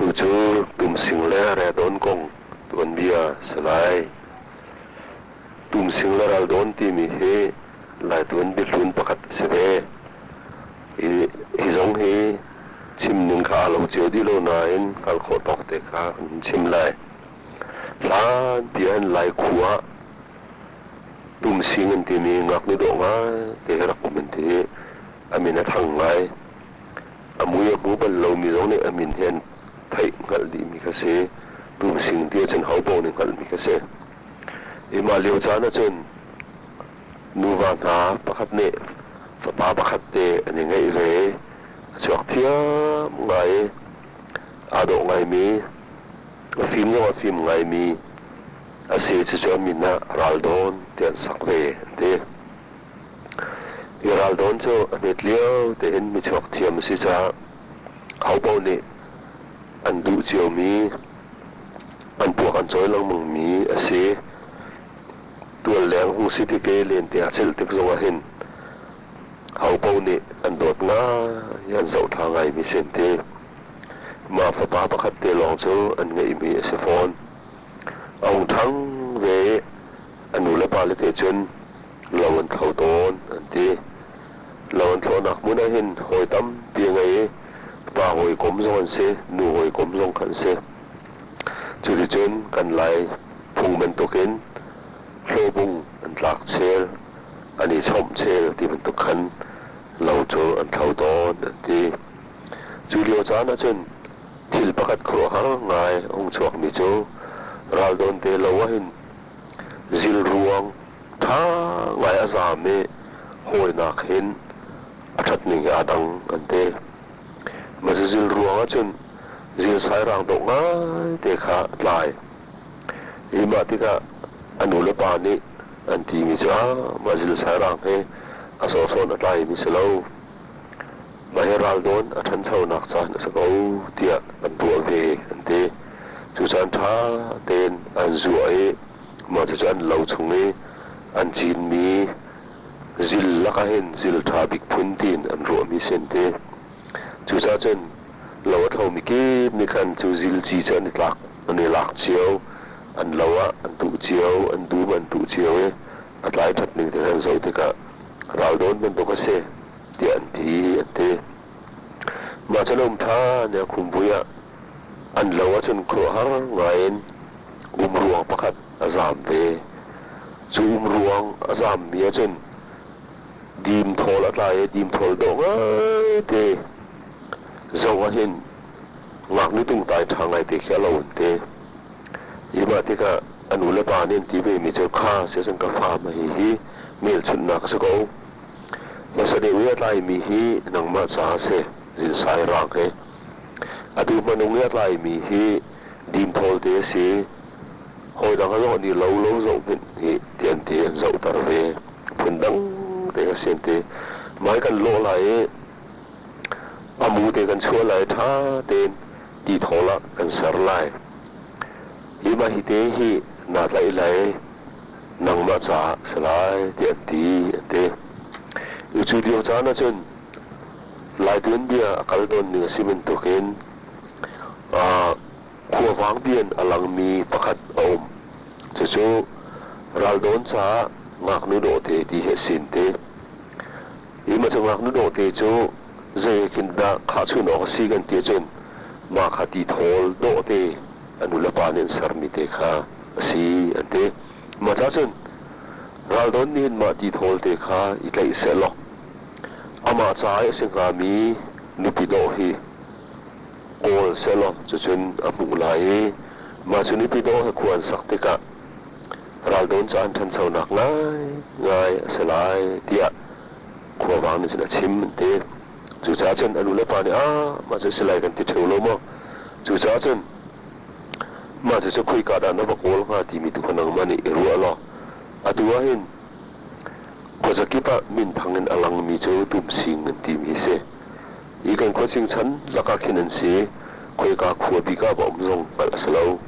Tu cu Tumsing le Redawn kong tuanbia si lai. Tumsing le Raldawn timi hi Lai tuanbia hlun pakhat a si ve. Hi zong hi chim ning kha aa lo cio dih lo nain hngalh khawh tawk te kha kan hun chim lai. Hlanpi ah Lai khua ah Tumsing an timi ngaknu dawh ngai te hi rak um an ti i a min a thang ngai. A mui a hmu bal lomi zong nih a min hi an theih hngalh dihmi kha si. Tumsing ti ahcun hopaoh nih hngalhmi kha si. Hi mah lio caan ahcun nuva hna pakhat nih fapa pakhat te an i ngeih ve i a chuak thiam ngai i aa dawh ngaimi, a fim zong a fim ngaimi a si. Cucu a min ah Ral Dawn ti an sak ve an ti. Hi Ral Dawn cu a hmet lio tein michuak thiam a si caah hopaoh nih an duh ciomi, an puak an cawi lengmangmi a si. Tual leng hung si tik i lente a celh tik zongah hin hopaoh nih an dawt ngai, an zohṭha ngaimi si an ti. Mah fapa pakhat te lawng cu an ngeihmi a si fawn. A hung ṭhang ve i a nu le pale te cun lo an thlo tawn an ti. Lo an thlawhnak hmun ah hin hawi tampi a ngei i pa hawikom zong an si, nu hawikom zong kha an si. Cuticun kan Lai phung bantukin hlawbung an tlak chel, an i chawmh chel ti bantuk khan lo cu an thlo tawn an ti. Cu lio caan ahcun thil pakhat khuaruahhar ngai a hung chuakmi cu raldawn te lo ahhin zilruang ṭha ngai a zaam i hawinak hin a ṭhat ning hi aa dang an ti. Mah zil ruang ahcun zil sairang dawh ngaite kha a tlai. Hi mah tikah a nu le pa nih an timi cu ah mah zil sairang hi a sawhsawh in a tlaimi si lo. Mah hi ral dawn a ṭhanchonak caan a si ko tiah an ruah ve an ti. Cu caan ṭha tein an zuah i mah cucu an lo chung i an cinmi zil lakah hin zil ṭha bik phun tiin an ruahmi si an ti. Cucaah cun lo a thlomi kip nih khan cu zil ci cu an i tlak an i lak cio, an lo ah an tuh cio, an dum an tuh cio i a tlai ṭhat ning te an zoh tikah raldawn bantuk a si tiah an ti an ti. Mah cu an um ṭhan i a khumbui ah an lo ahcun khuaruahhar ngai in umruang pakhat a zaam ve. Cu umruang a zaammi ahcun dimthawl a tlai i dimthawl dawh ngaite zoh ahhin ngaknu tungtai ṭha ngaite khi a lo an ti. Hi mah tikah a nu le pa nih an ti vemi cu kha siacun ka fa ma hihi hmelchunhnak a si ko. Hmasa deuh i a tlaimi hi nangmah ca a si, zinsai raang he. Atu hmanung i a tlaimi hi dimthawl te a si. Hawidang a zawh ni lo lo zoh hmanh hi ti an ti an zohter ve. Phundang te ka si an ti. Mai kan lawh lai i a mu te kan chuah lai ṭha tein ti thawl ah kan ser lai. Hi mah hi te hi naa tlaih lai nangmah caah si lai ti an ti an ti. Cu lio caan ahcun Lai tuanbia a kal tawn ning a si bantukin khuavang bian a langmi pakhat a um. Cucu raldawn caah ngaknu dawhte ti hi a sin ti. Hi mah cu ngaknu dawhte cu zei khin dah khahchun awk a si kan ti ahcun mah kha ti thawl dawhte a nu le pa nih an sermi te kha a si an ti. Mah ca cun raldawn nih hin mah ti thawl te kha i tlaih sehlaw amah ca i a si hngami nupi dawh hi kawl sehlaw cucun a hmuh lai i mah cu nupi dawh he khua an sak tikah raldawn ca an ṭhanchonak ngaingai a si lai tiah khuavang nih cun a chim an ti. Cucaah cun a nu le pa nih ah mah cu si lai kan ti ṭheo lo maw? Cucaah cun mah cucu khoika dah na va kawl hnga timi tu kha nangmah nih i ruah law atu ah hin khuazakip ah minthang in a langmi cu tumsing an timi a si. Hi kan khuasing chan lakah khin an si. Khoika khua bik ah va um zong hngalh a si lo.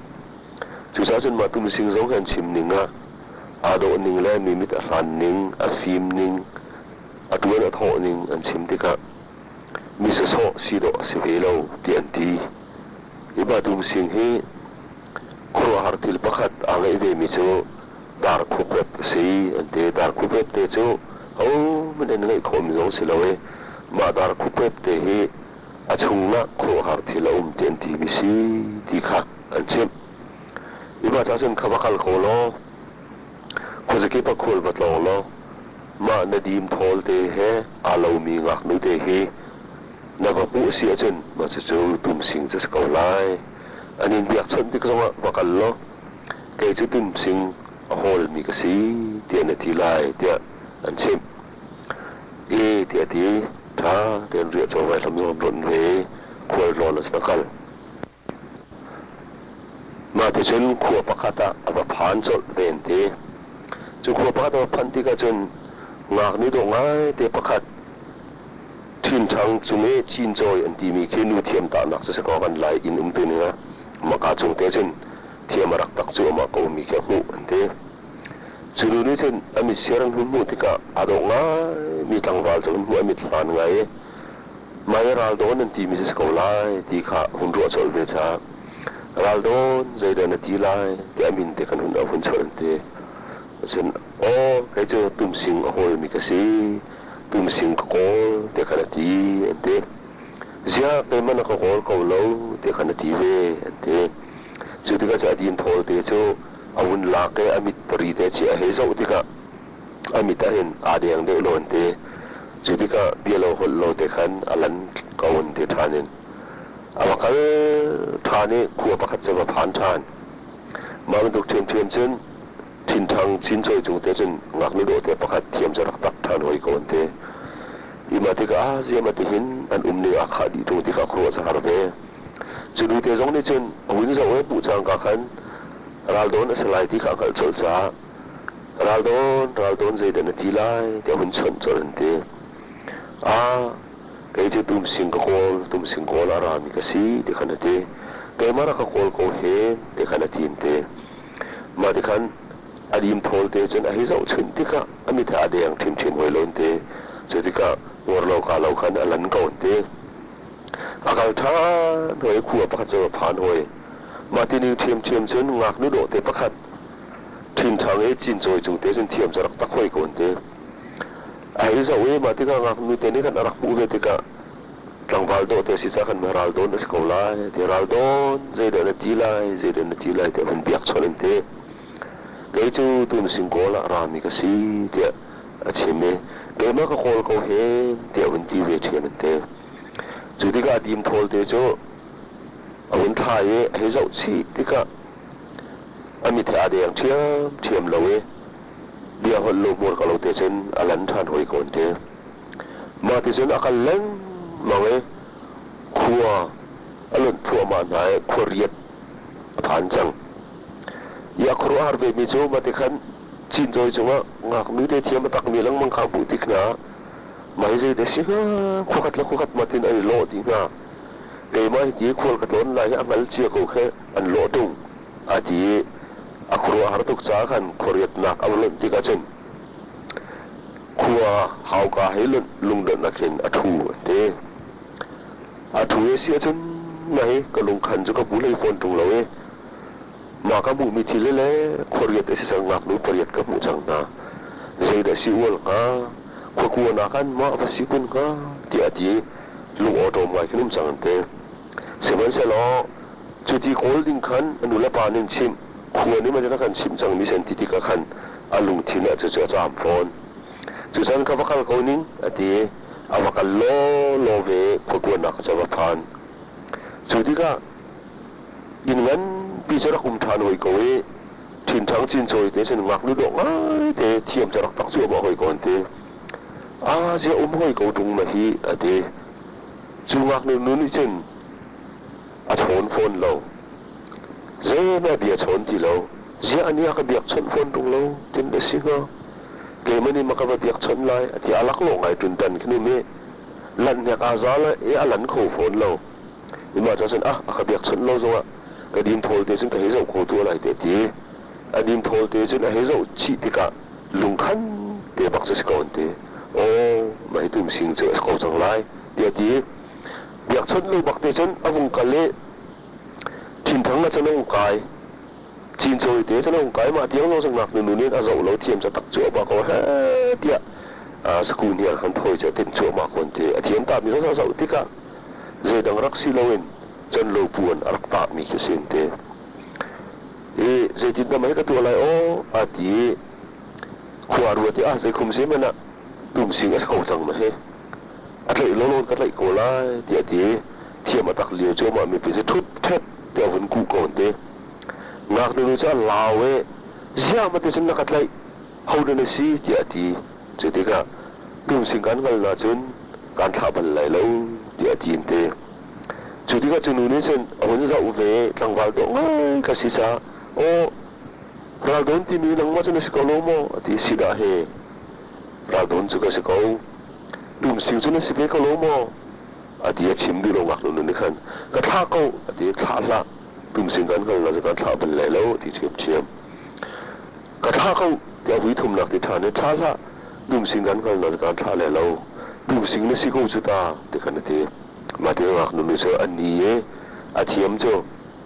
Cucaah cun mah tumsing zong hi an chim ning ah aa dawh ning le mi mit a hlan ning, a fim ning, a ṭuan a thawh ning an chim tikah mi sawsawh si dawh a si ve lo ti an ti. Mah Tumsing hi khuaruahhar thil pakhat aa ngeih vemi cu darkhup rep a si an ti. Darkhup rep te cu hohmanh an ngeih khawhmi zong si lo i mah darkhup rep te hi a chungah khuaruahhar thil a um ti an timi si ti kha an chimh. Hi mah ca cun kha va kal ko law khuazakip ah khual va tlawng law mah na dim thawl te he aa lomi ngaknu te hi na va hmuh a si ahcun mah cucu tumsing cu a si ko lai. An in biakchawnh tik zongah va kal law kei cu tumsing a hawlmi ka si tiah na ti lai tiah an chimh. E tiah a ti. Ṭha tein riahcaw vaihlam zong an ronh ve i khualtlawn ah cun a kal. Mah ticun khua pakhat ah a va phan colh ve an ti. Cu khua pakhat a va phanh tikah cun ngaknu dawh ngaite pakhat ṭhinṭhang cung i cincawi an timi khi nu thiam tahnak cu si kaw kan Lai inn umtu ning ah maka cung te cun thiam a rak tak cu amah ko mi khi a hmuh an ti. Cu nu nih cun a mitsir an hun hmuh tikah aa dawh ngaimi tlangval cu a hun hmuh a mit hlan ngai i mah hi raldawn an timi cu si ko lai ti kha hun ruah colh ve caah raldawn zeidah na ti lai tiah a min te kan hun a hun chawnh an ti. Cun aw kei cu tumsing a hawlmi ka si tumsing ka kawl tiah khan a ti an ti. Ziah keimah na ka kawl ko lo tiah khan a ti ve an ti. Cu tikah cu a din thawl te cu a vun lak i a mit pari te ci a hei zoh tikah a mit ah hin aa deng deuh lo an ti. Cu tikah bia lo holh lo te khan a lan ko an ti ṭhan in a va kal ṭhan i khua pakhat cu a va phan ṭhan. Mah bantuk ṭhiamṭhiam cun ṭhinṭhang cincawi cung te cun ngaknu dawh te pakhat thiam cu rak tak ṭhan hoi ko an ti. I mah tikah ah ziam a tihin an um ning aa khah dih ṭung tikah khuaruah cu har ve. Cu nu te zong nih cun a hun zoh i hmuh cangka khan raldawn a si lai ti kha a hngalh colh caah raldawn raldawn zeidah na ti lai tiah hun chawnh colh an ti. Ah kei cu tumsing ka kawl tumsing kawl a rami ka si ti khan a ti. Keimah rak ka kawl ko hen ti khan a ti an ti. Mah ti khan a dim thawl te cun a hei zohchunh tikah a mit he a deng ṭhimṭhim hoi lo an ti. Cu tikah uar lo ka lo khan a lan ko an ti. A kal ṭhan hoi khua pakhat cu a phan hoi. Mah ti ning ṭhiamṭhiam cun ngaknu dawh te pakhat ṭhinṭhang i cincawi cung te cun thiam cu rak tak hoi ko an ti. A hei zoh i mah tikah ngaknu te nih khan a rak hmuh ve tikah tlangval dawh te si ca khan ral dawn a si ko lai ti ral dawn zeidah na ti lai zeidah na ti lai tiah hun biak chawnh an ti. Kei cu tumsing kawl ah rami ka si tiah a chim i keimah ka kawl ko hen tiah hun ti ve ṭhiam an ti. Cu tikah a dim thawl te cu a hun thla i a hei zoh chih tikah a mit he aa deng ṭhiamṭhiam lo i bia holh lo hmurka lo te cun a lan ṭhan hoi ko an ti. Mah ti cun a kal lengmang i khua a lonh thluahmah hna i khua riat a phan cang. I a khuaruahhar vemi cu mah ti khan cincawi cungah ngaknu te thiam a takmi lengmang kha a hmuh tik hna mah hi zeidah si hnga khuakhat le khuakhat mah tin an i lawh dih hnga keimah hi ti khual ka tlawn lai hi a hngal cia ko khe an lawh tung a ti i a khuaruahhar tuk caah khan khuariatnak a va lonh tikah cun khua hauka he lungdonh ah khin a ṭhu an ti. A ṭhu i si ahcun mah hi ka lungkhan cu ka hmu hlei fawn ṭung lo i mah ka hmuhmi thil hi le khuariat a si cang ngaknu pariat ka hmuh cang hna. Zeidah si ual hnga? Khuakua nak ah mah va si kun hnga? tiah a ti i lung awṭawm ngai khin um cang an ti. Sihmanhsehlaw cuti kawl ding khan a nulepa nih an chimh. Khua nih maw a kan chimh cangmi si an ti tikah khan a lungthin ah cucu a caam fawn. Cucan ka va kal ko ning a ti i a va kal lawlaw ve khuakuannak cu a va phan. Cu tikah inn nganpi cu rak um ṭhan hoi ko i ṭhinṭhang cincawi te cun ngaknu dawh ngaite thiam cu rak tak cuahmah hoi ko an ti. Aa ziah um hoi ko ṭung ma hi a ti. Cu ngaknu nu nih cun a chawn fawn lo. Zeihmanh bia chawn ti lo. Ziah a nih a ka biakchawnh fawn ṭung lo tin a si hnga? Keimah nih ma ka va biakchawnh lai a ti a laklawh ngai ṭuntan khin um i lanh hnek aa za le i a lan kho fawn lo. Imah ca cun ah a ka biakchawnh lo zongah ka din thawl te cun ka hei zoh kho tu lai te a ti. A din thawl te cun a hei zoh chih tikah lungkhan te bak cu si ko an ti. Aw, mah hi tum sing cu a si ko cang lai tiah a ti. Biakchawnh lo bak te cun a vung kal i. Ṭhinṭhang na can a hung kai. Cincawi te can a hung kai. Mah tiang zong cu ngaknu nu nih a zoh lo thiam ca tak cuahmah ko he tiah saku hniar khan thawi cu a timh cuahmah ko an ti. A thiam tahmi zong a zoh tikah zeidang rak si loin conlo puan a rak tahmi khi si an ti. I zeitindah mei ka tuah lai aw a ti i khua ruat i ah zeikhum si hmanh ah tumsing a si ko cang ma hi. A tlaih lawlaw in ka tlaih ko lai tiah a ti i thiam a tak lio cu amah mipi cu ṭhup ṭhep tiah a vun kuh ko an ti. Ngaknu nu cu a lau i ziah ma ti cun na ka tlaih hodah na si tiah a ti. Cu tikah tumsing kan hngal ahcun kaan thlah bal lai lo tiah a ti an ti. Cu tikah cu nu nih cun a hun zoh ve i tlangval dawh ngai ka si caah aw Raldawn timi nangmah cu na si ko lo maw? a ti. Si dah he Raldawn cu ka si ko. Tumsing cu na si ve ko lo maw? A ti a chim duh lo ngaknu nu nih khan ka thlah ko a ti. Thlah hlah tumsing kan hngal lo cu kan thlah bal lai lo a ti ṭhiamṭhiam. Ka thlah ko tiah vui thumnak ti ṭhan i thlah hlah tumsing kan hngal lo cu kan thlah lai lo. Tumsing na si ko cu ta ti khan a ti. Mah ti ngaknu nu cu a ni i a thiam cu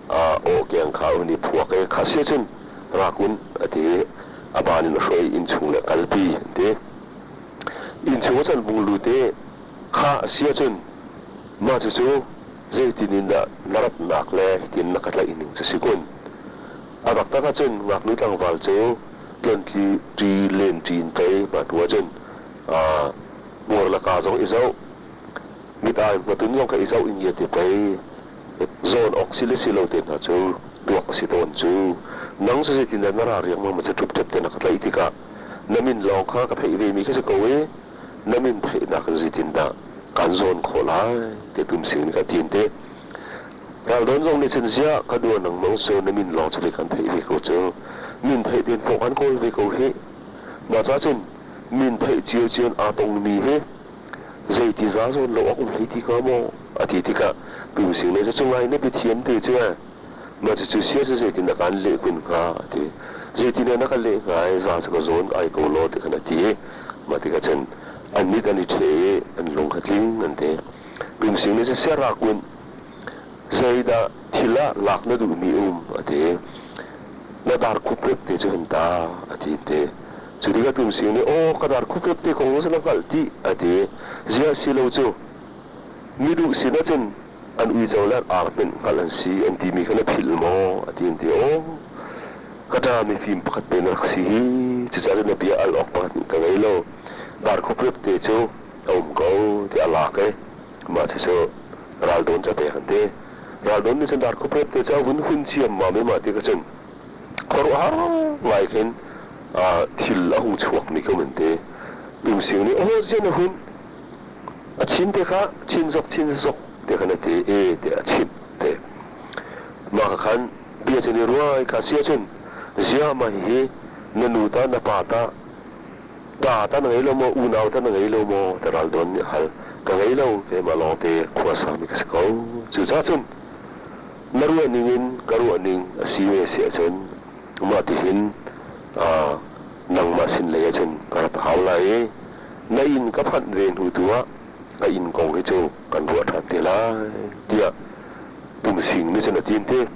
aw keng kha a hun i phuak i kha si cun rak un a ti i a ban in a hruai inn chung le kalpi an ti. Inn chung a can bung lut i kha a si ahcun mah cucu zeitin in dah na ratnak le hitin na ka tlaih ning cu si kun. A taktak ahcun ngaknu tlangval cu tlontli ṭi len ṭi in pei mah hnu ahcun hmur le kaa zong i zoh mit ai hmatun zong kha i zoh in te pei zawn awk si le si lo te hna cu tuak a si tawn cu nang cu zeitindah na ra riangmang ma cu ṭhupṭhep te na ka tlaih tikah na min lawng kha ka theih ve mi kha si ko i na min theihnak in zeitindah kaan zawn khawh lai ti tum sing ka tin te raldawn zong nih cun ziah ka dua nangmang cu na min lawng cu ve kan theih ve ko cu min theih ten fawh kan kawl ve ko hi mah ca cun min theih cio cio aa tongmi hi zeiti za zawn lo awk um hlei ti hnga maw a ti tikah tumsing nih cu ngai na biathiam te cu mah cucu sia cu zeitin a kan leh kun hnga a ti. Zeitin na ka leh hnga i za cu ka zawn ai ko law ti khan a ti. Mah tikah cun an mit an i ṭhe i an lung kha tling an ti. Tumsing nih cun sia ra kun zeidah thil ah lak na duhmi um a ti. Na dar khup te cu hun ta a ti te. Cu tikah Tumsing nih aw ka dar khup te kong cu na hngalh tih a ti. Ziah si lo cu mi duh sin ahcun an uico le an ar hmenh hngalh an si an timi kha na philh maw a ti an ti. Aw ka ṭa mifim pakhat te na rak si hi cucaah cun na bia al awk pakhat hmanh ka ngei lo. Dar khup te cu a um ko tiah a lak i mah cucu raldawn ca pek an ti. Raldawn nih cun dar khup te cu a vun hun ciammam i mah ti kha cun khuaruahhar ngai khin thil a hung chuakmi kha an ti. Tumsing nih aw zian a hun a chin te kha chin zok chin zok te khan a ti i tiah a chimh te. Mah kha khan bia cu ni ruai kha si ahcun ziah mah hihi na nu ta na pa ta Ta ta na ngei lo maw? Unau ta na ngei lo maw? Ti ral dawn nih a hal. Ka ngei lo, keimah lawngte khua sami ka si ko. Cucaah cun na ruah ning in ka ruah ning a si ve si ahcun mah tihin nangmah sin lei ahcun ka rat hau lai i na inn ka phanh ve hnu tu ah ka inn kong hi cu kan ruah ṭhan te lai tiah Tumsing nih cun a tin te.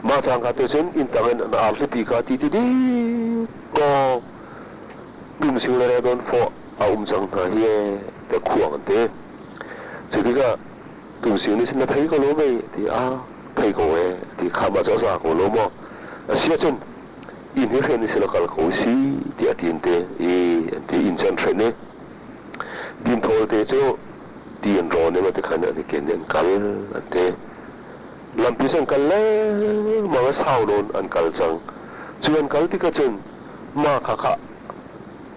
Mah cangka te cun inn tang in an arhlipi kha ti ti dih kaw Tumsing le Redon fawh a um cang hna hi ee tiah khuang an ti. Cu tikah Tumsing nih cun na thei ko lo mei a ti. Ah thei ko ee a ti. Kha mah cu a za ko lo maw? A si ahcun inn hi hren sila kal ko si tiah a ti an ti. I an ti inn cu an hren i dinthawl te cu ti an rawn i mah tikhan an i ken i an kal an ti. Lampi cu an kal lengmang i sau nawn an kal cang. Cu an kal tikah cun mah kha kha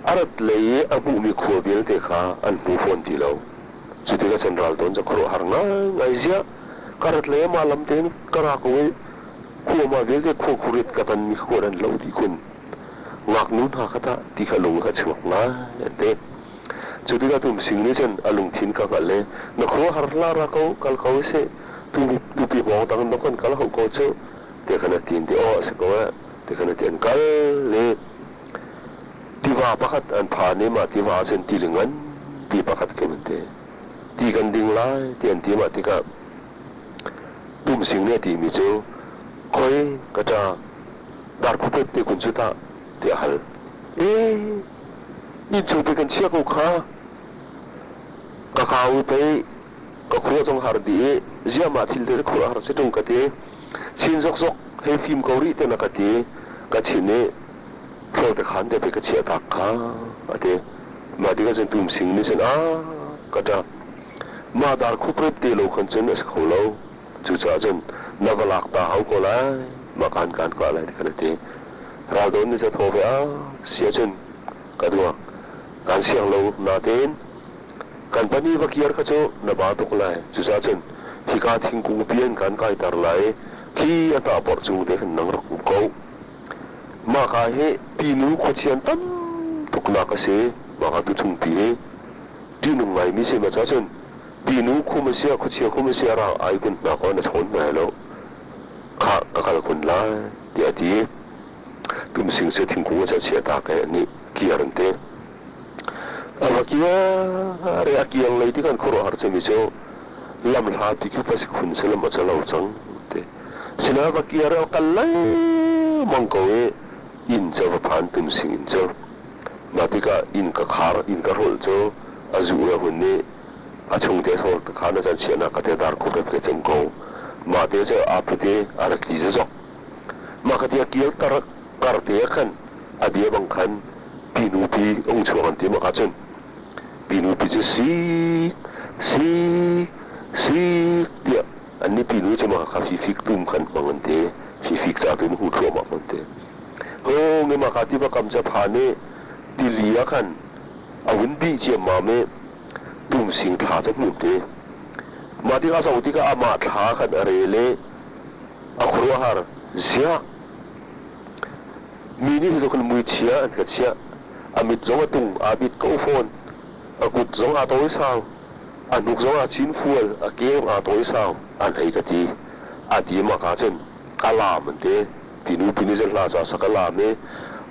a rat lei i a hmuhmi khua vialte kha an hmu fawn ti lo. Cu tikah cun ral tawn cu khuaruahhar ngaingai ziah ka rat lei ah mah lam tein ka ra ko i khua mah vialte khua khurit ka tanmi kha kuan an lo dih kun. Ngaknu hna kha tah ti kha lung kha chuak ngai an ti. Cu tikah Tumsing nih cun a lungthin kha hngalh i na khuaruahhar hlah ra ko kal ko sih tupi hmawng tang na kan kal hau ko cu ti khan a ti ti aw a si ko eh ti khan a ti an kal i tiva pakhat an phan i mah tiva ah cun tili nganpi pakhat khi an ti ti kan ding lai ti an ti mah tikah Tumsing nih a timi cu. Khoi ka ṭa, darkhu pet te kun cu tah, tiah a hal. Ee, innchung pe kan chiah ko kha. Ka kau i pei ka khua zong har dih i ziah mah thil te cu khuaruahhar a si ṭung ka ti. Chin zokzok hei fim ko rih te na ka ti. Ka chin i hrawlte khaan te pei ka chiah tak kha a ti. Mah tikah cun Tum Sing nih cun aa ka ṭap. Mah darkhup rep te lo khan cun a si kho lo. Cucaah cun na va lak ta hau ko lai. Mah kaan kaan kah lai ti khan a ti. Ral Dawn nih cun a thaw ve a si ahcun ka duak. Kaan siang lo natein kan pahnih va kiar kha cu na ba tuk lai. Cucaah cun hika thingkung pi an kan kaiter lai. Khi a hnah porh cung te khan nang rak um ko. Mahka hi tinu khuachian tam tuknak a si. Mahka tuchung pi hi ṭihnung ngaimi si ma cun tinu khum a sia khuachia khum a sia rang ai kun hna ko na chawn hna lo. Khah ka kal kun lai tiah a ti. Tumsing cu thingkung a chiah tak i nih kiar an ti. A va kiar i a kiang lei ti kan khuaruahhar cemi cu lamhla pi khi pasik hun si lam a calo cang ti. Sinah va kiar a kal lengmang ko i inn cu va phan Tumsing inn cu. Mah tikah inn ka khar inn ka hrolh cu a zuh i a hun i a chungte thawl kha na can chiahnak ka te dar khup rep ke cem ko. Mah te cu aa put i a rak tli zazok. Mah ka ti a kir tar kar te ah khan a bia bang khan pinu pi ung chuak an ti mah cun pinu pi cu sik sik sik tiah an ni pinu cu mah kha fifik tum khan hmang an ti fifik ca tum hu thluahmah an ti ho nge mah ka ti ba kam ca phan i tili ah khan a vun bih ciammam i tumsing thla cu hmun ti mah tikah zo tikah amah thla khan a rel i a khuaruahhar ziah Mi nih hi kan muichia an ka chiah. A mit zong a tung, aa bit ko fawn. A kut zong aa tawi sau. A hnuk zong aa chin fual, a ke zong aa tawi sau. An hei ka ti. A ti mak ahcun a laam an ti. Pinu pinu cun hla ca sak a laam i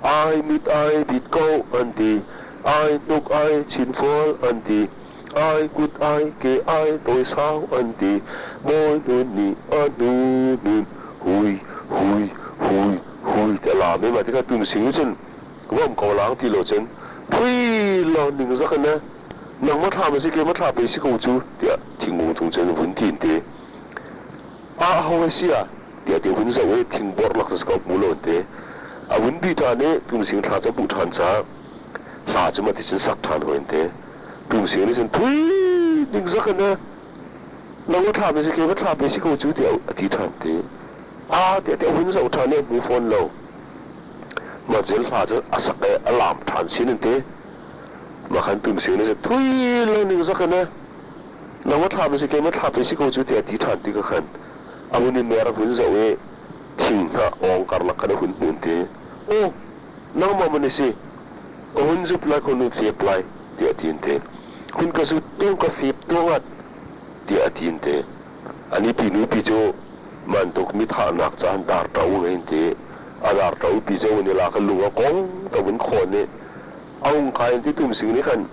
ai mit ai bit ko an ti. Ai hnuk ai chin fual an ti. Ai kut ai ke ai tawi sau an ti. Bawi hnun nih a hnu hnun hui hui hui hui ti a laam i mah tikah tumsing nih cun vom ko lang ti lo cun phui lo ning zak in nangmah thla ma si keimah thla pei si ko cu tiah thingkung cung cun vun ti in ti a ho he si ah tiah ti hun zoh i thingborh lak cu ko hmu lo an ti a vun bi ṭhan i tumsing thla cu a hmuh ṭhan caah hla cu mah ti cun sak ṭhan hawi an ti tumsing nih cun phui ning zak in nang va thla pe si keimah thla pe si ko cu tiah a ti ṭhan ti a tiah tiah hun zoh ṭhan i a hmu fawn lo. Mah cun hla cu a sak i a laam ṭhan sin an ti. Mah khan tumsing nih cun thui lo ning zak in nang va thla pe si keimah thla pe si ko cu tiah a ti ṭhan ti ka khan a hun i mer a hun zoh i thing hnah awng karlak khan a hun hmuh an ti. Aw nangmah maw na si? Ka hun zup lai ka hun fep lai tiah a ti an ti. Hun ka zut tung ka fep tuangat tiah a ti an ti. Ani pi nupi cu bantuk mithahnak caan dar ṭo ngei an ti. A dar ṭo pi cu an i lak i lung a kong ta vun khawn i a ung kai an ti tumsing nih khan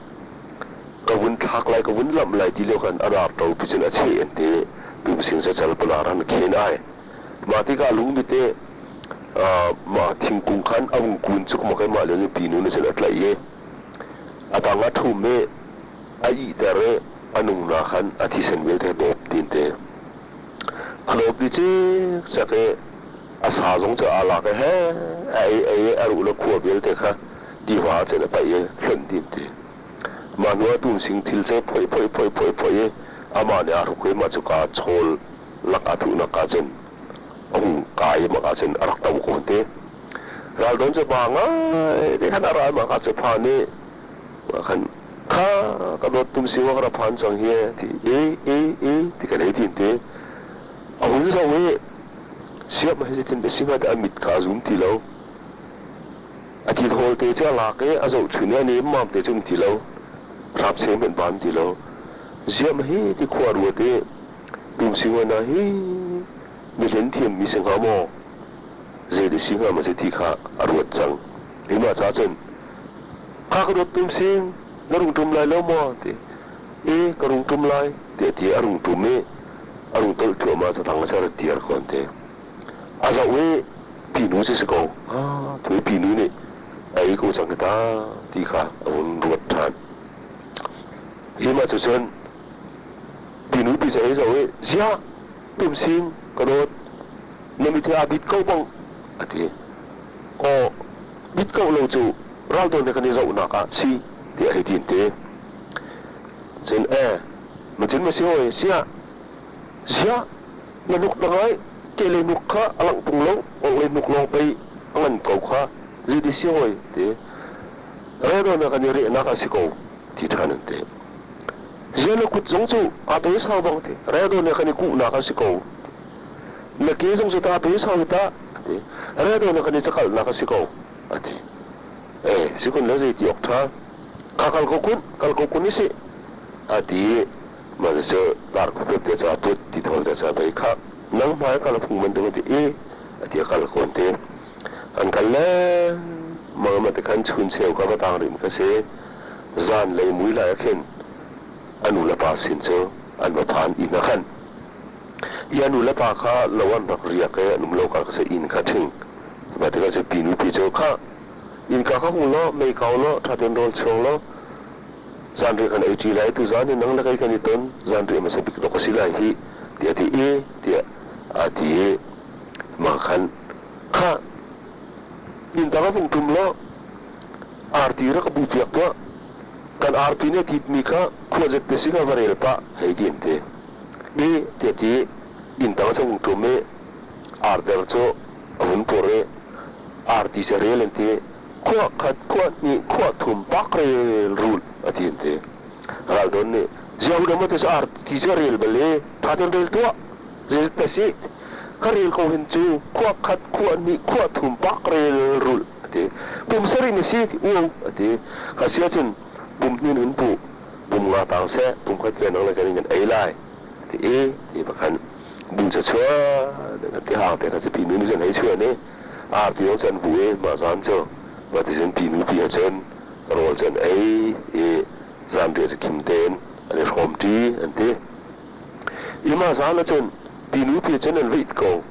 ka vun thlak lai ka vun lamh lai ti lio khan a dar ṭo pi cun a cheh an ti. Tumsing cu cal palar an khen ai. Mah tikah lung bite mah thingkung khan a vung kun cuk mak i mah lio pi nu nih cun a tlaih i a tang a ṭhum i a ihter i a nungnak khan a thisen vialte dawp tin te a dawp i cikcek i a sa zong cu aa lak i he a ei ei i a ruh le khua vialte kha tiva ah cun a paih i hlonh din ti mah hnu ah tumsing thil cu phoih phoih phoih phoih phoih i amah nih aa hruk i mah cu ka chawl lak aa thuhnak ah cun a hung kai i mah ah cun a rak to ko te ral don cu ba ngai te khan a ra i mah ka cu phan i mah khan Kha ka dawt tum si ka ra phan cang hi ti e e e ti kan ei tin te a hun zo i siap ma hi tin te si hnga a mit kha a zum ti lo a ti thawl te cu a lak i a zoh chun i a nem mam te cu um ti lo hrap che hmanh ban ti lo ziam hi ti khua ruat i tum si na hi mi hlen thiam mi si hnga maw zei de si hnga ma si ti kha a ruat cang hi mah ca cun Kha ka dawt tum sing, na rung ṭum lai lo maw? ti. E, ka rung ṭum lai, tiah ti a rung ṭum i a rung tolh thluahmah catang a ser tiar ko an ti. A zoh i pinu cu si ko. Ah, tu pinu nih a ei ko cang hi ta ti kha a vun ruat ṭhan. Hi mah cu cun pinu pi cu a hei zoh i, ziah tumsing ka dawt, na mit hi aa bit ko bang a ti. Aw, bit ko lo cu raldawn he kan i zohnak ah si tiah a hei ti te. Cun eh, macun ma si hawi, siah, ziah na hnuk na ngai, kehlei hnuk kha a langh tung lo, orhlei hnuk lawng pei a ngan ko kha, zeiti si hawi ti. Raldawn he kan i rehnak a si ko ti ṭhan an ti. Ziah na kut zong cu aa tawi sau bang ti. Raldawn he kan i kuhnak a si ko. Na ke zong cu ta tawi sau hi tah a ti. Raldawn he kan i cakalhnak a si ko a ti. Eh, sikun le zei ti awk ṭha. Kha kal ko kun, kal ko kun i si a ti. Mah cu dar khuapet te ca put ti thawl te ca bei kha nang hmai kal phung bantuk ti i a ti a kal ko an ti. An kal le mang te khan chun cheu ka va tang rim ka si. Zan lei mui lai ah khin a nu le pa sin cu an va phan inn ah khan. I a nu le pa kha lo an rak riak i an um lo kar ka si inn kha ṭhing. Mah tikah cu pi nupi cu kha innka kha hung law mei kau law ṭha tein rawl chuang law zanriah kan ei ṭi lai tuzaan hi nang le kei kan i ton zanriah hmasa bik dawk a si lai hih tiah a ti i tiah a ti i mah khan kha inn tang a vung ṭum law arti rak ka bu piak tuah kan arpi nih a titmi kha khuazet te sing ah va rel pah hei ti an ti i tiah ti inn tang a vung ṭum i arder cu a vun pur i arti cu rel an ti khuah khat khuah hnih khuah thum pak rel rul a ti an ti Raldon nih ziang ma te cu arti cu a rel bal i ṭha tein rel tuah zeizat te si ka rel ko hin cu khuah khat khuah hnih khuah thum pak rel rul a ti pum sarih na si ti uo a ti ka si ahcun pum hnin hun pu pum nga tang seh pum khat ke nang le kan in kan ei lai ti i ti bakhan bu cu chuan kan ti hang te kha cu pi nu nih cun hei chuan i arti zong cu an bu i mah zan cu mah ti cun pi nu pi he cun rawl cu an ei i zanriah cu khim tein an i hrawm ṭi an ti. I mah zan ahcun pinu pi cun an veit ko.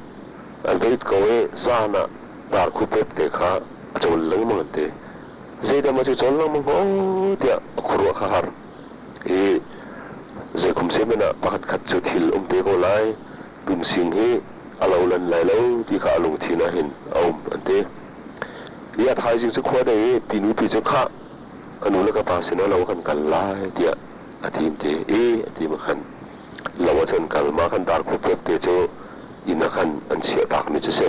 An veit ko i zan ah darkhu pep te kha a cawl lengmang an ti. Zeidah maw cu cawl lengmang hngaw tiah a khuaruah kha har. I zeikum semen ah pakhat khat cu thil um te ko lai. Tumsing hi a lo lan lai lo ti kha a lungthin ah hin a um an ti. I a thaizing cu khua dei i pinu pi cu khah ka nu le ka pa sinah lo kan kal lai tiah a ti an ti i a ti ma khan lo ah cun kal ma khan darkhu pek te cu inn ah khan an chiah tak mi cu si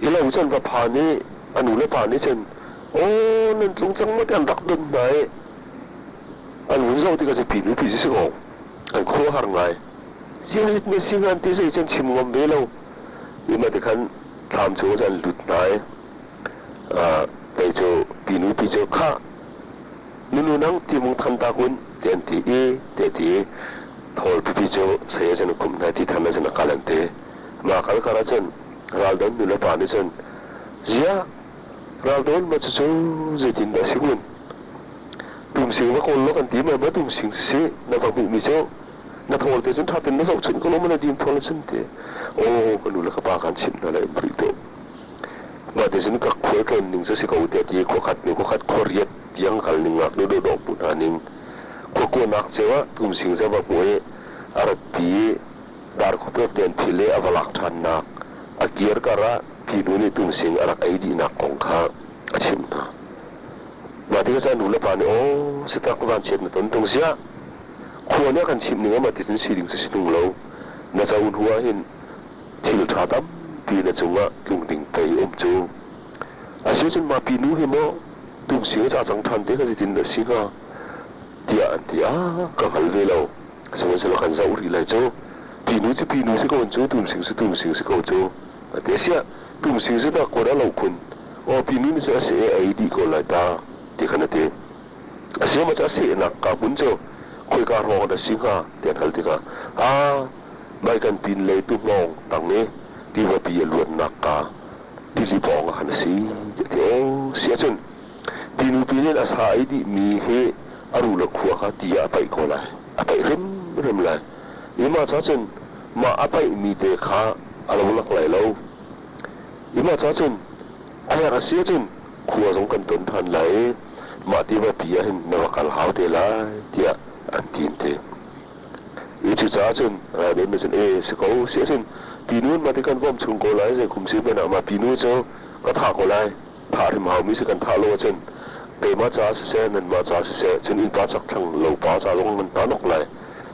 i lo cun va phan i a nu le pa nih cun aw nan tlung cang maw ti an rak don hna i an vun zoh tikah cu pi nu pi si ko an khua har ngai zirit na si ngan ti zei cun chim ngam ve lo i ma ti khan thlam chung ah an lut hna i kei cu pi nu pi cu khah Nunu nang timung than ta kun ti an ti i ti a ti i thawl pipi cu saya cun a kum hna ti than ahcun a kal an ti. Mah kal kar ahcun Raldon nu le pa nih cun ziah Raldon ma cucu zeitin dah si kun? Tumsing va kawl law kan ti ma ma tumsing sisih na va hmuhmi cu na thawl te cun ṭha tein na zohchunh ko lo ma na dim thawl cun ti. Aw ka nu le ka pa kan chimh hna le um rih tuah. Mah ti cun ka khualtlawn ning cu si ko tiah ti khua khat hnu khua khat khua riat tiang kal ning ngaknu dawhdawh hmu hna ning khua kuanak cio ah tumsing cu a va hmuh i a ratpi i darkhup te an phil i a va lak ṭhannak a kir kar ah finu nih tumsing a rak ei dihnak kong kha a chimh hna. Mah tikah cun nu le pa nih aw si tak vanchiat na ton tung siah khua nih a kan chimh ning ah mah ti cun si ding cu si tung lo na co hnu ah hin thil ṭha tampi na cungah tlung ding pei um cu. Asicun mah pinu hi maw tumsing a ca cang ṭhan te kha zeitin dah si hnga tiah an ti. Ah, ka hngal ve lo. Sihmanhsehlaw kan zoh rih lai cu. Pinu cu pinu si ko cu, tumsing cu tumsing si ko cu. A ti. Asiah, tumsing cu dah kawn a lo khun. Aw, pinu nih cun a seh i a ei dih ko lai ta, ti khan a ti. Asiah cu a sehnak ka hmun cu khoika hrawng dah si hnga ti an hal tikah, ah, Mai kan pinlei tuhmawng tang i tivapi a luannak ka tili pawng ah khan a si tiah a ti. Aw si ahcun tinupi nih a sa ei dihmi hi a ru le khua kha ti ah a paih ko lai. A paih hrimhrim lai. I mah ca cun mah a paihmi te kha A lo lak lai lo. Hi mah ca cun a herh a si ahcun khua zong kan ton ṭhan lai i mah tivapi ah hin na va kal hau te lai tiah an ti an ti. I cucaah cun Ralven nih cun ee si ko si ahcun pinu in mah ti kan bawmh chung ko lai zei kum si hmanh ah mah pinu cu ka thah ko lai thah hrim haumi si kan thah lo ahcun keimah caah siseh nanmah caah siseh cun innpa chakthlang lopa ca zong nan hna nok lai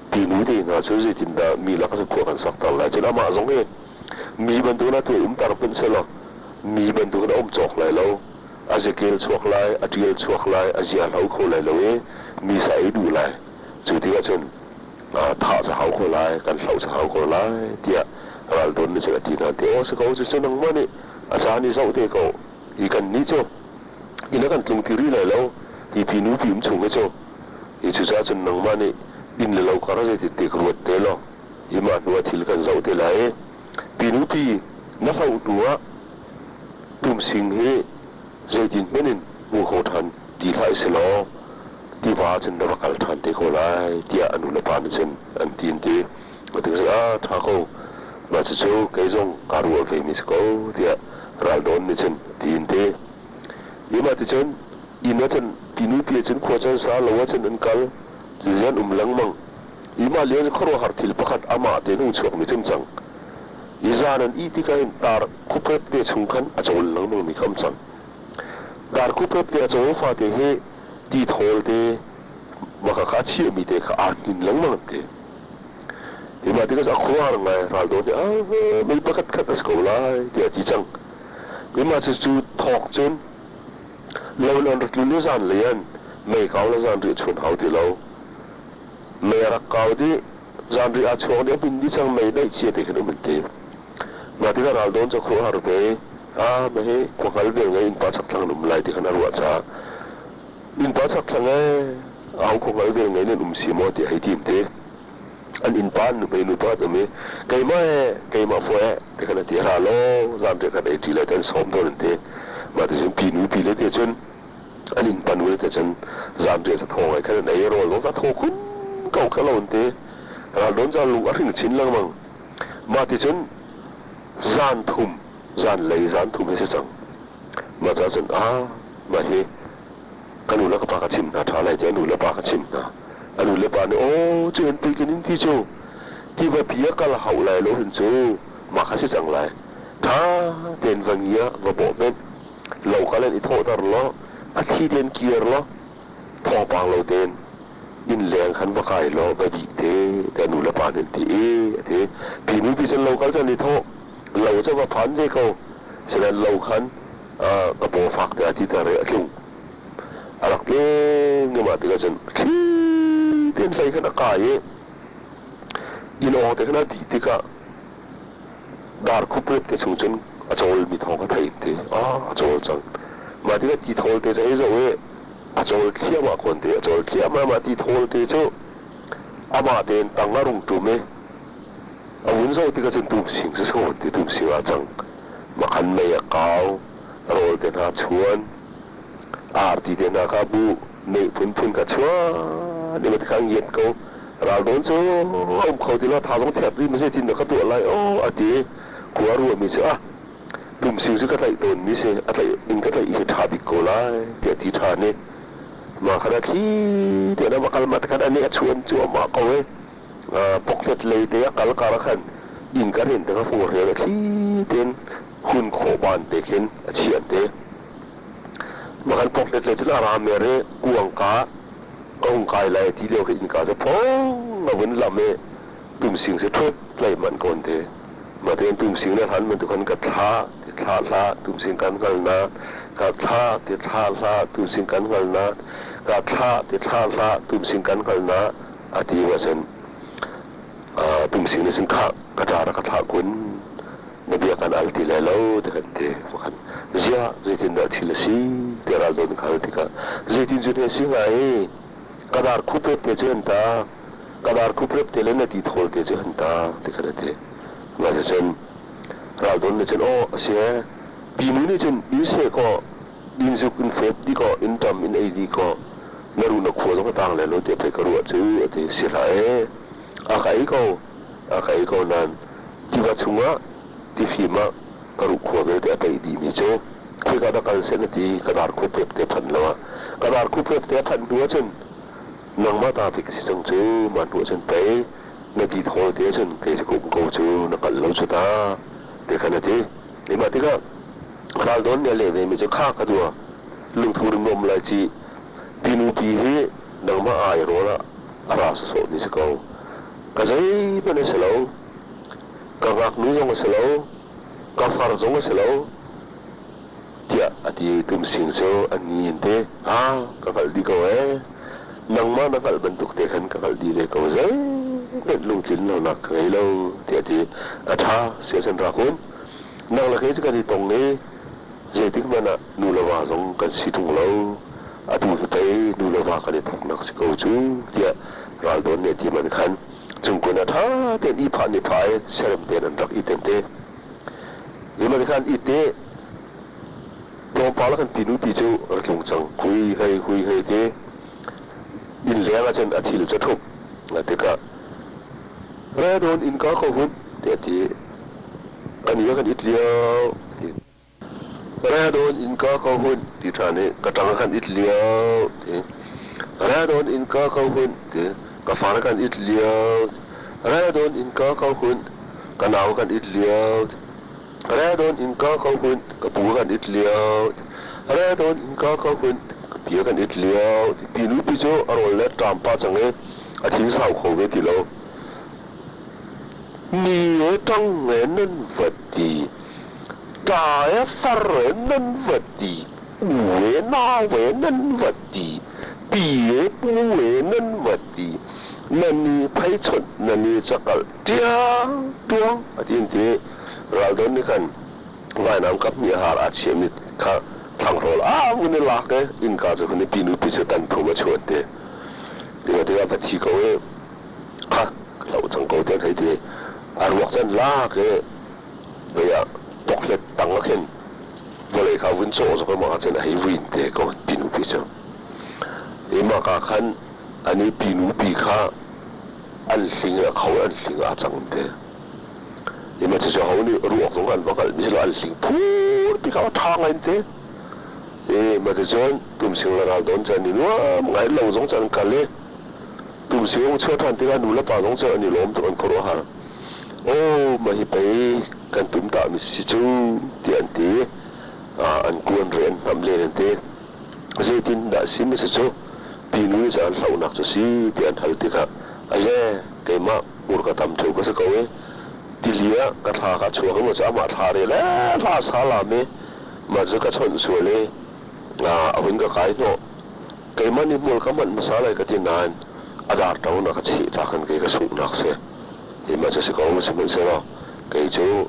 pinu te hna cu zeitindah mi lak ah khua kan sakter lai cun amah zong hi mi bantukin a tuai umter hmanh sehlaw mi bantukin a um cawk lai lo a zekel chuak lai a ṭial chuak lai a zia hlo kho lai lo i mi sa ei duh lai cu tikah cun thah ca hau ko lai kan hloh ca hau ko lai tiah ral don nih cun a ti hna ti aw si ko cucu nangmah nih a caan i zoh te ko i kan nih cu inn a kan tlung ti rih lai lo hi pi nu pi um chung hi cu i cucaah cun nangmah nih inn le lo kar zeitin ti ka ruat te law i mah hnu ah thil kan zoh te lai i pi nu pi na hloh hnu ah tumsing hi zeitin hmanh in hmu kho ṭhan ti hlah selaw tiva cun na va kal ṭhan te ko lai tiah a nu le pa nih cun an ti an ti. Ati ka ah ṭha ko mah cucu kei zong kaa ruah ve mi si ko tiah Ral Dawn nih cun ti an ti. I mah ticun inn ah cun tinu pi cun khua cun sa lo ah cun an kal zian um lengmang. I mah lio khuaruahhar thil pakhat amah tein hung chuak mi cun cang. I zan an ih tikah hin tar khuprep te chung khan a cawl lengmang mi kha um cang. Dar khuprep te a cawl fate hi ti thawl te maka kha a chiahmi te kha aa hnin lengmang an ti. Hi mah tikah a khuar ngai ral dawn nih ah mei pakhat khat a si ko lai tiah a ti cang. Hi mah cu cu thawk cun lo in an rak tlun i zan lei an mei kau le zan riah chuan hau ti lo. Mei a rak kau dih zan riah aa chuak dih a hmin dih cang mei daih cia te khin um an ti. Mah tikah ral dawn cu a khuaruahhar ve. Ah mah hi khuakal vel ngei innpa chakthlang an um lai ti khan a ruah caah innpa chakthlang ee aho khuakal vel ngei nan um si maw tiah hei ti an ti. An innpa an nuhmei nupa an um i keimah ee keimah fua ee ti khan a ti ra law zanriah kan ei ṭi lai ti an sawm tawn an ti. Mah ti cun pinu pi le te cun an innpa nu le te cun zanriah cu thaw ngai khan an ei rawl zong cu a thaw khun ko kha lo an ti. Ral dawn cu a lung a hring chin lengmang. Mah ti cun zan thum zanlei zan thum hi si cang. Mah caah cun ah mah hi ka nu le ka pa ka chim hna ṭha lai tiah nu le pa ka chim hna. A nu le pa nih aw cu hin pei kan in ti cu tiva pi a kal hauh lai lo hin cu mah kha si cang lai. Ṭha tein va ngia va bawh hmenh lo kal in i thawhter law a thli tein kir law thawngpang lo tein inn leng khan va kai law va bih te tiah nu le pa nih an ti i a ti. Pinu pi cun lo kal cun i thawh lo cu va phan ve ko sinain lo khan ka paw fak tiah a ti ter i a tlung. A rak tlung i mah tikah cun thli tein hlei khan a kai i inn awng te khan a bih tikah dar khuprep te chung cun a cawlmi thawng kha theih ti a cawl cang. Mah tikah ti thawl te cu hei zoh i a cawl thliahmah kawn te a cawl thliahmah mah ti thawl te cu amah tein tang a rung ṭum i a vun zoh tikah cun tumsing si sawn ti tumsing ah cang. Makhan mei a kau, rawl te hna chuan, arti te hna kha bu meh phunphun kha chuan i kha ngiat ko. Ral dawn cu a um kho ti lo tha zong thiat rih ma zeitin dah ka tuah lai aw a ti khua ruahmi cu ah tumsing cu ka tlaih tawnmi si a tlaih in ka tlaih hi ṭha bik ko lai tiah ti ṭhan i mah khan a thli tiah na va kal ma khan ani a chuan cuahmah ko i poklet lei te a kal kar ah khan inn ka rin te kha fung rial a thli tein hun khawh ban te khin a chiah te mah kan poklet lei cun a ra mer i kuang ka ka hung kai lai ti lio khi innka cu phong a vun lam i tumsing si ṭhut tlai manh ko an ti. Mah tein tumsing le hlan bantuk khan ka thlah ti thlah hlah tumsing kan hngal na ka thlah ti thlah hlah tumsing kan hngal na ka thlah ti thlah hlah tumsing kan hngal na a ti ma cun tumsing nih cun khah ka ṭa rak ka thlah kun na bia kan al ti lai lo ti kan ti khan ziah zeitindah thil a si ti ral don khal tikah zeitin cu ne si hnga i ka dar khuprep te cu an ta ka dar khuprep te le na ti thawl te cu an ta ti khan a ti mah cun ral don nih cun aw a si e pinu nih cun in seh kaw in zuk in fep di kaw in ṭam in ei di kaw na ru na khua zong a tang le lo tiah pei ka ruah cu a ti si hlah e a ka ei ko a ka ei ko nain tiva chungah. Tifim ah ka ruhkhua vialte a peih dihmi cu khika na kal seh na ti ka dar khuphep te phanh lo ah ka dar khuphep te a phanh hnu ahcun nangmah ta bik si cang cu mah hnu ahcun pei na ti thawl te ahcun kei cu ka um ko cu na hngalh lo cu ta ti khan a ti. Mah tikah ral dawn nih a leh vemi cu kha ka dua lungthu rim um lai ci pinupi hi nangmah ai rawl ah a ra sawsawhmi si ko. Ka zeihmanh a si lo. Ka ngaknu zong a si lo. Ka far zong a si lo. Tiah a ti i Tumsing cu a ni in te, Ah, ka hngalh dih ko ee. Nangmah na hngalh bantuk te khan ka hngalh dih ve ko. Zeihmanh lungtlin lonak ka ngei lo, tiah a ti. A ṭha, siasen rak un. Nang le kei cu kan i tong i zeitik hmanh ah nu le va zong kan si ṭung lo. Atu hi pei nu le va kan i thawknak si ko cu, tiah Ral Dawn nih a ti man khan cungkun ah ṭha tein ihphah nih phah i serem tein an rak i tente. Hi khan i te tlawmpal ah kan pinu pi cu ra tlung cang. Hui hei hui hei ti inn leng ah cun a thil cu a ṭhup. Tikah re dawn innka ko hun tiah a ti. Kan i kan it lio ti. Re dawn innka ko hun ti ṭhan i ka ṭang kan it lio ti. Re dawn innka ko hun ti ka far kan it lio. Re dawn innka ko hun ka nau kan it lio. Re dawn innka ko hun ka pu kan it lio. Re dawn innka ko hun ka pia kan it lio. Pi nu pi cu a rawl le ṭam pah cang i a thin sau kho ve ti lo. Ni e ṭang e nan va ti. Ṭa e far e nan va ti. U e nau e nan va ti. Pi e pu e nan va ti. Nan i pheichunh nan i cakalh tiang tuang a ti an ti. Raldon nih khan vainam kap hnih har aa chiahmi kha thlanghrawl a vun i lak i innka cu hun i pinu pi cu tan thum a chuan ti. Tikah va thi ko i kha hloh cang ko tiah hei ti. A ruak cu an lak i vei ah toklet tang ah khin vawlei kha vun cawh zok i mah cun a hei vuin te ko pinu pi cu. I mah ka khan ani pinu pi kha an hling a kho an hling aa cang te. I mah cucu ho nih ruak zong an va hngalh mi silo an hling phur pi kha a ṭha ngai te. I mah ticun tumsing le ral dawn caan i nuam ngai lo zong caan kal i tumsing hung chuah ṭhan tikah nu le pa zong cu an i lawm tuk an khuaruahhar. Aw mah hi pei kan tum tah mi si cu tiah an ti. An kuan re an hnamh len an ti. Zeitin dah si mi si cu pinu nih cun an hlohnak cu si tiah an hal tikah aze keimah hmurka tam ṭheo ka si ko i tili ah ka thla ka chuak i maw cu amah thla re le hla sa lam i mah cu ka chawnh sual i a hun ka kai hnawh. Keimah nih hmual ka manh hmasa lai ka ti nain a dar ṭo na ka chih ca khan kei ka sunghnak si. Hi mah cu si ko sihmanhsehlaw kei cu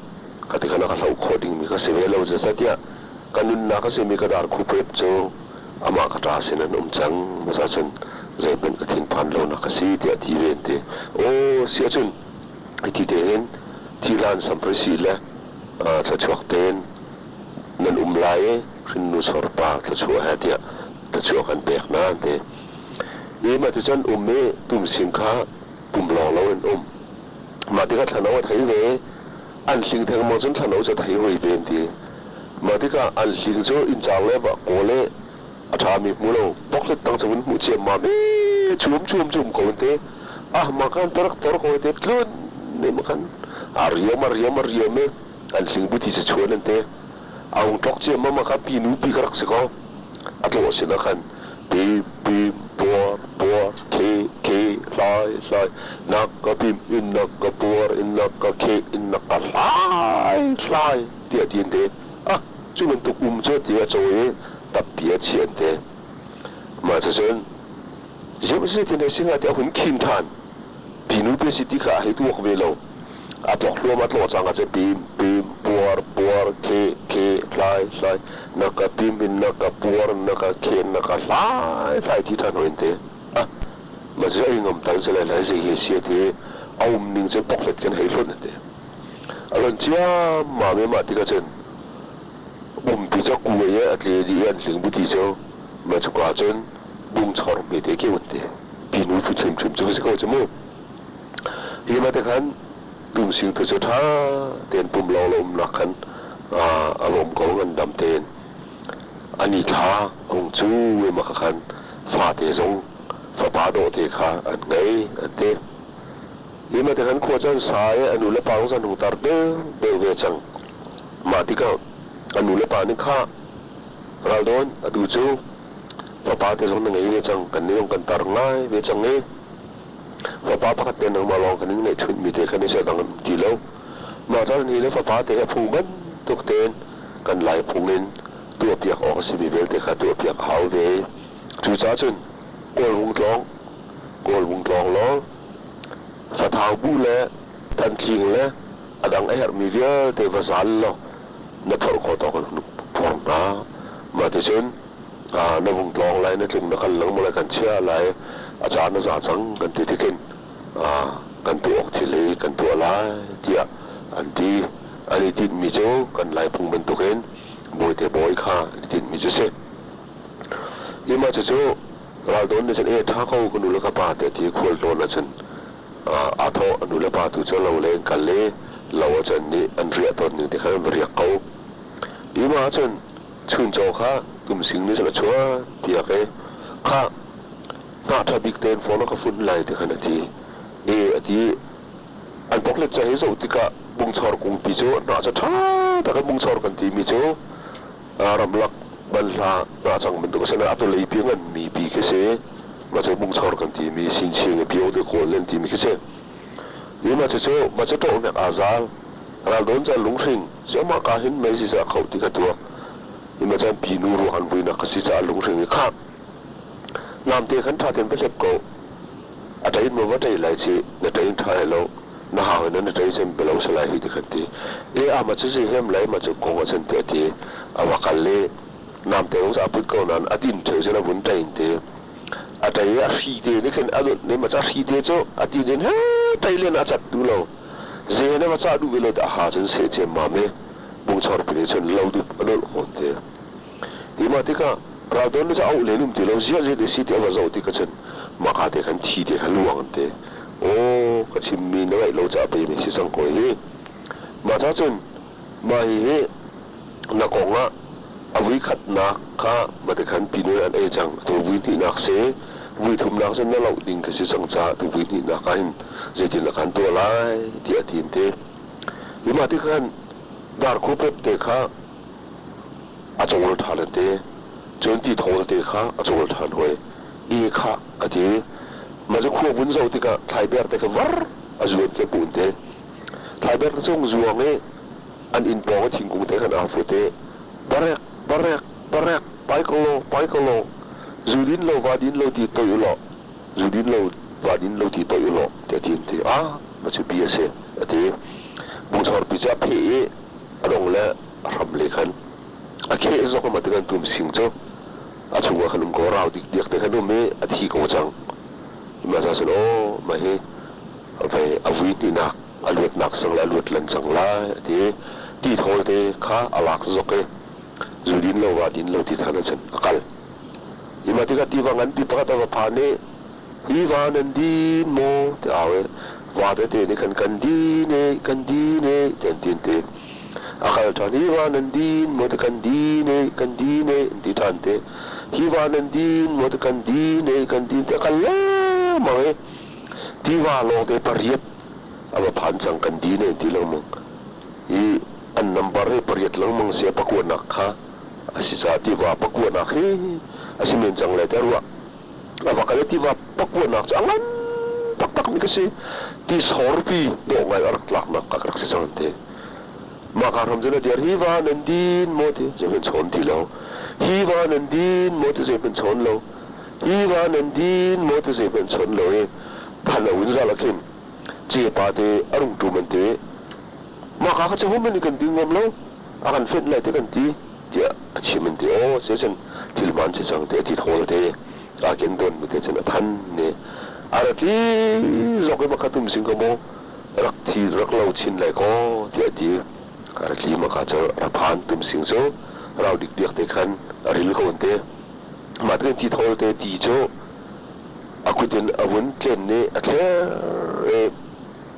ka ti khan a ka hloh khawh dingmi ka si ve lo zeicahtiah ka nunnak a simi ka dar khuprep cu amah ka ṭa sin an um cang. Mah cun zeihmanh ka thinphan lonak a si tiah ti ve an ti. Aw si ahcun hiti te hin thihlan samhri le thluachuak tein nan um lai i hrinnu sorpa thluachuah he tiah thluachuah kan pek hna an ti. I mah ticun um i tumsing kha pum lawng lo in um. Mah tikah thlano a thei ve. An hling thengmang cun thlano cu a thei hoi ve an ti. Mah tikah an hling cu inncaang le va kawl i a ṭhami hmu lo boklet tang cu vun hmuh ciammam i chum chum chum ko an ti. Ah mah khan tor tor ko te tlun ne ma khan a riam a riam a riam i an hling buti cu chuan an ti. A hung tlok ciammam ah kha pinu pi ka rak si ko. A tlawh sin ah khan pim pim puar puar khe khe hlai hlai nak ka pim in nak ka puar in nak ka khe in nak ka hlai hlai tiah ti an ti. Ah cu bantuk um cu ti a cawi i tappi a chiah an ti. Mah cucun zeitin a si hnga tiah a hun khin ṭhan. Pinu pe si ti kha a hei tuak ve lo. A tlok hluam a tlawh cang ah cun pim pim puar puar khe khe hlai hlai na ka pim in na ka puar na ka khe na ka hlai hlai ti ṭhan hoi an ti. Ah mah cu ei ngam tal si lai lai zei hi a si a ti. A um ning cu poklet kan hei hlonh an ti. A hlonh ciammam i mah tikah cun umpi cu a kuai i a tle dih i an hling buti cu mah cuka cun bungchor hmete khi an ti. Pinu cu hrimhrim cu si ko cu mu. Hi mah te khan Tumsing tu cu ṭha tein pum lawng le umnak khan a lawm ko ngandam tein. A ni thla a hung cu ema kha khan fate zong fapa dawhte kha an ngei an ti. Hi mah tikhan khua cu an sa i a nu le pa zong an hung tar deuhdeuh ve cang. Mah tikah a nu le pa nih kha ral dawn atu cu fapa te zong na ngei ve cang kan nih zong kan tar ngai ve cang i fapa pakhat te nangmah lawng kan in ngeihchunhmi te kha ni seh dang an um ti lo. Mah caan hi na fapa te he phung bantuk tein kan Lai phung in tuahpiak awk a simi vialte kha tuahpiak a hau ve. Cucaah cun Kawl vung tlawng, Kawl vung tlawng law Fathau bu le Thantling le a dang a herhmi vialte va zal law na phorh khawh tawk in phor hna. Mah ticun na vung tlawng lai, na tlung na kal lengmang lai, kan chiah lai, a caan a za cang kan ti tikin kan tuah awk thil hi kan tuah lai tiah an ti. An i tinhmi cu kan Laiphung bantukin bawite bawi kha an i tinhmi cu si. Hi mah cucu raldawn nih cun e ṭha ko ka nu le ka pa tiah ti khual tlawn ahcun aa thawh. A nu le pa tu cu lo lei an kal i lo ahcun nih an riah tawn ning te khan an va riak ko. Hi mah ahcun chuncaw kha tumsing nih cun a chuah piak i khah hnah ṭha bik tein fawn a ka fun lai ti khan a ti. E a ti. An poklet ca hi zoh tikah bungchor kungpi cu hnah cu ṭha tak in bungchor kan timi cu ramlak banhla hnahcang bantuk a si nain atu leipi nganmi pi khi si. Mah cu bungchor kan timi sinsing i pio te kawl an timi khi si. Hi mah cucu mah cu ṭawhnek aa zal. Raldawn ca lunghring ziahmah ka hin mei ziza kho ti ka tuak. Hi mah caan pinu ruak an vuinak ka si caah lunghring i khah. Namte khan ṭha tein va hlep ko. A ṭei maw va ṭei lai ci na ṭei in ṭha lai lo. Na hau in na ṭei cem belo si lai hi ti kan ti. E a ma cu zi hem lai ma cu kong a chan te a ti. A va kal i namte zong a put ko nain a din ṭheu cun a vun ṭei in ti. A ṭei i a hri te nih khin a dawt ne ma ca hri te cu a ti nin he ṭei len a cat duh lo. Ze na va cah duh ve lo ti a ha cun seh ciammam i bungchor pi nih cun lo dup a dolh hawn te. Hi mah tikah raldawn nih cun auh len um ti lo ziah zei si ti a va zoh tik ahcun mahka te khan thi te kha luang an ti. Aw ka chimmi na ngaih lo caah pei mi si cang ko hi. Mah ca cun mah hihi na kong ah a vui khatnak kha mate khan pinu an ei cang tu vui hnihnak si vui thumnak cun na loh ding ka si cang caah tu vui hnihnak ah hin zeitin na kan tuah lai tiah a ti an ti. Hi mah ti khan darkhu pep te kha a cawl ṭhan an ti. Cun tithawl te kha a cawl ṭhan hoi. I khah a ti. Mah cu khua vun zoh tikah thlaiber te kha var a zuan khi a pun te. Thlaiber te cung zuang i an inn pawng i thingkung te khan aa fut i barek, barek, barek, pai ko law, pai ko law, zu din lo, va din lo ti toih u law, zu din lo, va din lo ti toih u law, tiah a ti an ti. Ah, mah cu bia a si, a ti. Bungchorpi cu a pheh i a dong le a hram le khan a kheh zok ma ti kan tum sing cu a chungah khan um ko rau dik diak te khan um i a thi ko cang ma za cun aw ma hi vei a vui hninak a luatnak sang le a luat lan cang lai a ti ti thawl te kha a lak zok i zu din lo va din lo ti than cun a kal i ma tikah tiva nganpi pakhat a va phan i Hi va nan din maw? Ti au i va tete nih khan kan din e, kan din e, ti an ti an ti. A kal ṭhan, hi va nan din maw? Ti kan din e, kan din e, an ti ṭhan te. Hi va nan din maw? Ti kan din e, kan din te. A kal lengmang i tiva lawngte pariat a va phan cang, kan din e, an ti lengmang. Hi an nambar hi pariat lengmang si a pakuanak kha a si caah tiva pakuanak hi a si men cang lai tiah ruah. A va kal i tiva pakuanak cu a ngan taktakmi ka si. Tisorpi dawh ngai a rak tlaknak ka rak si cang an ti. Mah ka hram cun a dir hi va nan din maw ti zeihmanh chawn ti lo. Hi va nan din maw ti zeihmanh chawn lo. Hi va nan din maw ti zeihmanh chawn lo i than lo in zal ah khin cepa te a rung ṭum an ti. Mah ka kha cu hum in kan ding ngam lo. A kan fenh lai ti kan ti. Tiah a chim an ti. Aw si cun thil hmaan si cang tiah a ti thawl te aa ken tawn mi te cun a than ne. A ra tli zok i makha tum sing ko maw rak thi rak lo chin lai kaw tiah a ti. A ra tli maka cu ra phan tum sing cu rau dik diak te khan a ril ko an ti. Mah te ti thawl te ti cu a kut in a vun tlen i a thler i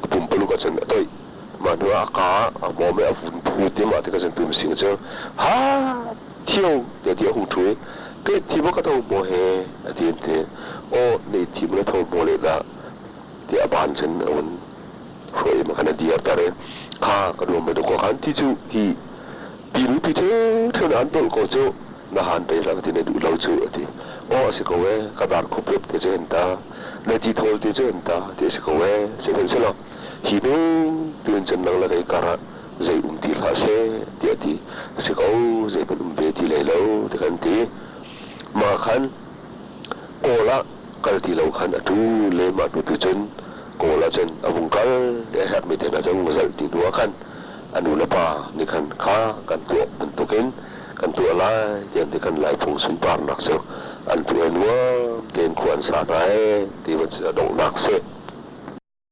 a pumpaluk ah cun a toih. Mah hnu ah a kaa a hmawm i a vun phut i mah tikah cun tum sing cu ha thio tiah ti a hung ṭhu i ke thi maw ka tho maw he a ti an ti. Aw nei thi maw na tho maw leh dah tiah a ban cun a vun hruai i khan a dirter i kha ka nuam bantuk ko khan ti cu hi pinu pi ṭheu na an tolh ko cu na han pei hlah ka ti na duh lo cu a ti. Aw a si ko ee ka dar khup rep te cu hen ta na ti thawl te cu hen ta ti a si ko ee sihmanhsehlaw hi nu tu in cun nang le kei kar ah zei um ti hlah seh tiah a ti. A si ko zeihmanh um ve ti lei lo ti kan ti. Mah khan Kawl ah kal ti lo khan a tu le mah hnu tu cun Kawl ah cun a vung kal i a herhmi te hna cu zalh ti hnu ah khan a nu le pa nih khan kha kan tuah bantukin kan tuah lai tiah an ti khan Laiphung sunparnak cu an tuah i nuam tein khua an sa hna ee ti a donghnak si.